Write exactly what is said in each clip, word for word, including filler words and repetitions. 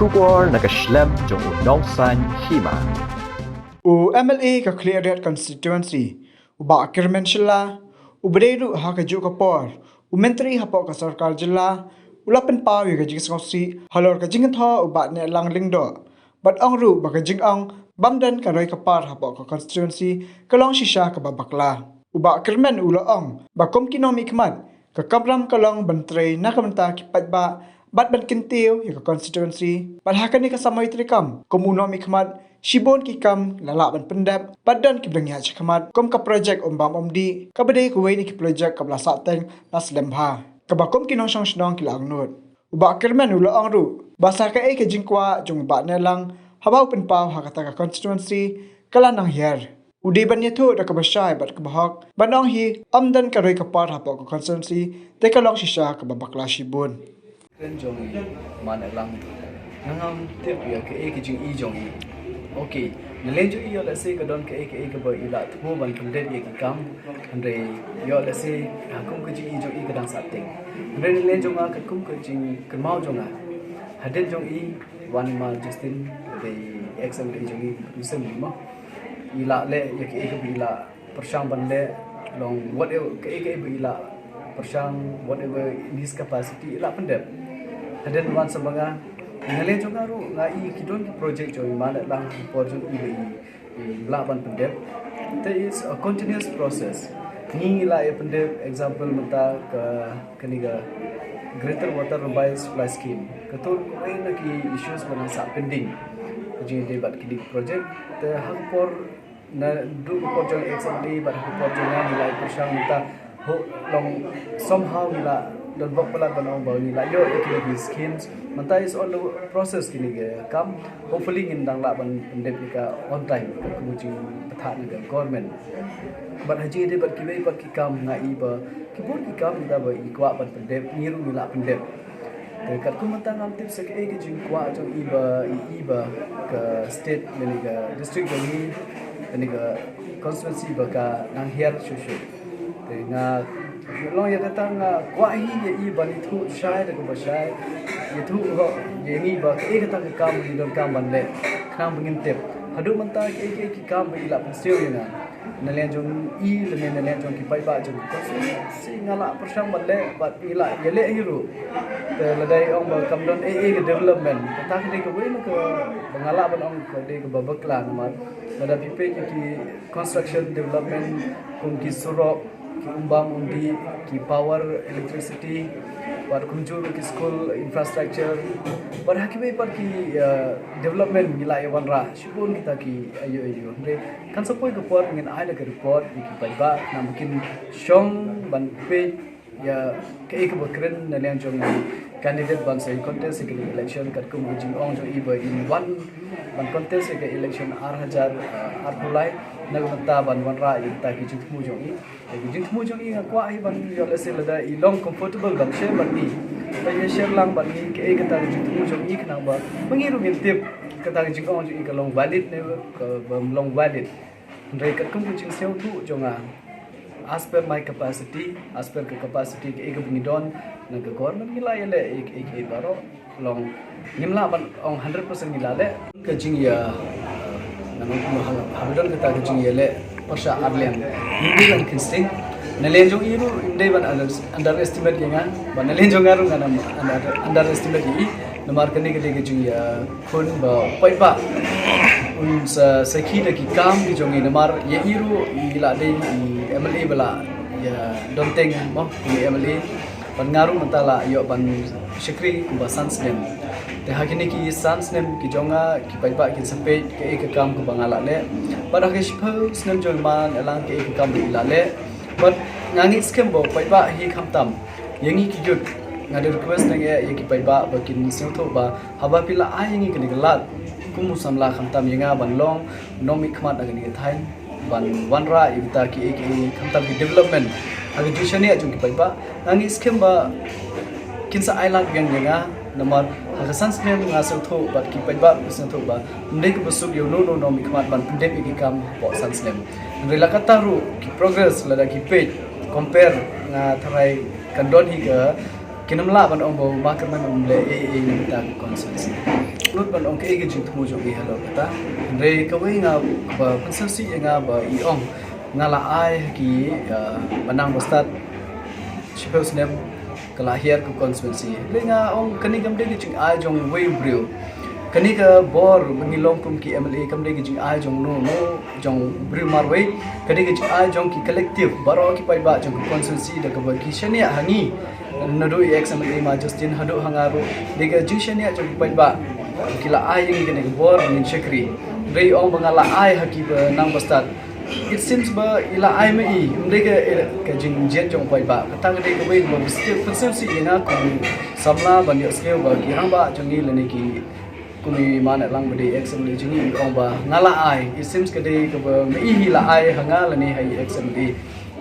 Khubor na ka shlem jong u Nongsaiñ Hima. U M L A ka Khliehriat Constituency, u Bah Kyrmen Shylla, u ba dei ruh ha kajuh ka por u Myntri hapoh ka Sorkar Jylla, u la pynpaw ïa ka jingsngewsih halor ka jingïathoh u Bah Nehlang Lyngdoh, bad ong ruh ba ka jingong bym don ka roi ka par hapoh ka constituency ka long shisha kaba bakla. U Bah Kyrmen u la ong ba kum ki nongmihkhmat, ka kamram ka long ban trei na ka bynta ki paidbah bad ban kyntiew ïa ka constituency. Bad ha kane ka samoi treikam kum u nongmihkhmat, shibun ki kam la lah ban pyndep bad don kiba dang ïaid shakhmat, kum ka projek Umbam Umdih, kaba dei kawei na ki projek kaba la sahteng la slem bha, kaba kum ki nongshong shnong ki la angnud. U Bah Kyrmen u la ong ruh ba sa kaei ka jingkwah jong u Bah Nehlang haba u pynpaw ha kata ka constituency ka la nang hiar. U dei ban ïathuh da kaba shai bad kaba hok, ban ong hi, ym don ka roi ka par hapoh ka constituency, te ka long shisha kaba bakla shibun. Kren jong i, man alang. Nga ngam tip ïa kaei ka jing i jong i. Okay, na liang jong i ïoh lehse ka don kaei kaei kaba i la thmu ban pyndep ïa ki kam. Hynrei ïoh lehse ha kum ka jing i jong i ka dang sahteng. Hynrei na liang jong nga ka kum ka jingkynmaw jong nga, hadien jong i, Wanma Justin, ka dei ex M L A jong i, Muslim i mo. I la leh ïa kaei kaba i la pyrshang ban leh, long whatever, kaei kaei ba i la pyrshang, whatever in his capacity, i la pyndep. Hadien wan sa ba nga, na liang jong nga ruh, nga i ki don ki project jong i, man la lang por jong i ba i, i lah ban pyndep. There is a continuous process. Ngi la ïa pyndep, example mynta ka, kane ka Greater Water Revise Supply Scheme. Kato kawei na ki issues ba nang sah pending. Ka jingïadei bad kine ki project. Te ha ka por naduh ka por jong ex M L A bad ha ka por jong nga, ngi la ïa pyrshang mynta, ho, long somehow ngi la don bok palat ban ong ba ngi la ïoh ïa kine ki schemes. Mynta is on the process kine ki kam. Hopefully ngin dang lah ban pyndep ïa ka on time, kum ka jingpyntha na ka government. Bad ha jingïadei bad kiwei pat ki kam, nga i ba ki bun ki kam kita ba i kwah ban pyndep, ngi ruh ngi lah pyndep. Te katkum mynta ngam tip sa kaei ka jingkwah jong i ba i, i ba ka state, lane ka district jong i, lane ka constituency ba ka nang hiar shuh shuh. Te nga, long ïa kata nga kwah hi ïa i ban ïathuh shai da kaba shai, ïathuh ho ïa ngi ba kaei kata ka kam ba ngi donkam ban leh, khnang ba ngin tip. Haduh mynta kaei kaei ki kam ba i la pynsiew ïa nga, na liang jong i lane na liang jong ki paidbah jong ka constituency, nga la pyrshang ban leh bad ngi la ïaleh hi ruh. Te lada i ong ba kam don ei ei ka development, kata ka dei kawei na kaba nga lah ban ong ka dei kaba bakla namar lada phi peit ïa ki construction development kum ki surok, ki umbam umdih, ki power, electricity, bad kumjuh ruh ki school infrastructure, bad ha kiwei pat ki, uh, development ngi la ïa wanrah shibun kita ki aïu aïu. Hynrei kan sa poi ka por ngin ai da ka report ïa ki paidbah, khnang ba kin shong ban peit ïa kaei kaba kren na liang jong candidate ban sa ïa contest ïa ka election, katkum ka jingong jong i ba in wan ban contest ïa ka election ar hajar, uh, arphew lai. Na ka bynta ban wanrah ïa kita ki jingthmu jong i. Ïa ki jingthmu jong i nga kwah hi ban ïoh lehse lada i long comfortable ban share bad ngi, ban ïa share lang bad ngi kaei kata ka jingthmu jong i, khnang ba ma ngi ruh ngin tip kata ka jingong jong i ka long valid ne kaba ym long valid. Hynrei katkum ka jingsngewthuh jong nga, as per my capacity, as per ka capacity kaei kaba ngi don, na ka government ngi la ïaleh ïa kaei kaei baroh. Long ngim lah ban ong hundred percent ngi la leh. Ka jingïa, ngan ong kumno, haba don kata ka jingïaleh pyrshah ar liang, ngim dei ban kynsting. Na liang jong i ruh ngim dei ban under-, underestimate ïa nga, bad na liang jong nga ruh ngan under-, underestimate ïa i. Namar kane ka dei ka jingïakhun ba u paidbah un sa sakhi da ki kam ki jong i, namar ïa i ruh i la dei i M L A ba la ïa don teng mo, i M L A. Bad nga ruh mynta la ïoh ban shakri kumba san snem. Te ha kine ki san snem ki jong nga, ki paidbah kin sa peit kaei ka kam kaba nga la leh. Bad ha ka shiphew snem jong i Manlang kaei ka kam ba i la leh. Bad nga ngeit skhem ba u paidbah hi khamtam ïa ngi ki youth. Nga da request nang ïa ki paidbah ba kin sngewthuh ba haba phi la ai ïa ngi kane ka lad kum u samla, khamtam ïa nga ban long nongmihkhmat na kane ka thaiñ, ban wanrah ïa kita kiei kiei, khamtam ki development ha ka jingshaniah jong ki paidbah. Nga ngeit skhem ba kin sa ai lad biang ïa nga, namar ha ka san snem nga sngewthuh bad ki paidbah ki sngewthuh ba ym dei kaba suk ïa uno uno u nongmihkhmat ban pyndep ïa ki kam hapoh san snem. Hynrei la katta ruh ki progress lada ki peit, compare, nga tharai kan don hi ka, kin ym lah ban ong ba u Bah Kyrmen um leh ei ei na kita ki constituency. Lut ban ong kaei ka jingthmu jong i halor kata. Hynrei kawei nga ba pynsngewsih ïa nga ba i ong nga la ai ha ki, ah, ba nang ba stad shiphew snem ka la hiar ka constituency. Hynrei nga ong kane kam dei ka jingai jong uwei u briew. Kane ka bor ba ngi long kum ki M L A kam dei ka jingai jong no no jong briew marwei. Ka dei ka jingai jong ki collective baroh ki paidbah jong ka constituency da kaba ki shaniah ha ngi. Naduh i ex M L A ma Justin haduh ha nga ruh, dei ka jingshaniah jong ki paidbah ki la ai ïa ngi kane ka bor ngin shakri. Hynrei ong ba nga la ai ha ki ba nang ba stad. It seems ba i la ai ma i, ym dei ka, ka jingjied jong u paidbah. Kata ka dei kawei kaba pynsngewsih ïa nga kum samla ban ïohsngew ba ki rangbah jong ngi lane ki, kum i ma Nehlang ba dei ex M L A jong ngi, i ong ba nga la ai. It seems ka dei kaba ma i hi la ai ha nga lane ha i ex M L A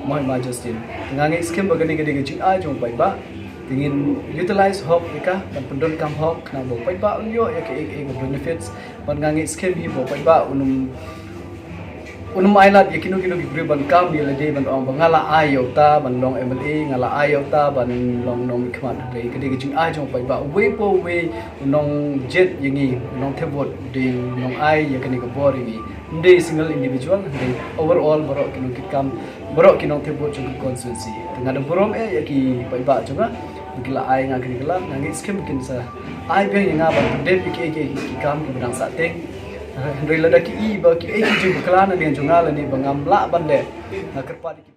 mo i ma Justin. Te nga ngeit skhem ba ka dei, ka dei ka jingai jong u paidbah. Te ngin utilize hok ïa ka ban pyndonkam hok khnang ba u paidbah un ïoh ïa ka, ïa ka benefits. Bad nga ngeit skhem hi ba u paidbah un ym, un ym ailad ïa kino kino ki briew ban kam ïa lade ban ong ba nga la ai ïa uta ban long M L A, nga la ai ïa uta ban long nongmihkhmat. Dei ka, dei ka jingai jong u paidbah. Uwei pa uwei u nongjied ïa ngi, u nongthep vote, dei u nongai ïa kane ka bor ïa ngi. Ym dei single individual, dei overall baroh ki nongkitkam, baroh ki nongthep vote jong ka constituency. Te nga da burom eh ïa ki paidbah jong nga ba ki la ai nga kane ka lad. Nga ngeit skhem kin sa ai biang ïa nga ban pyndep ïa kiei kiei ki kam kiba dang sahteng. Hynrei lada ki i ba kiei ki jingbakla na liang jong nga lane ba ngam lah ban leh, nga kyrpad ïa ki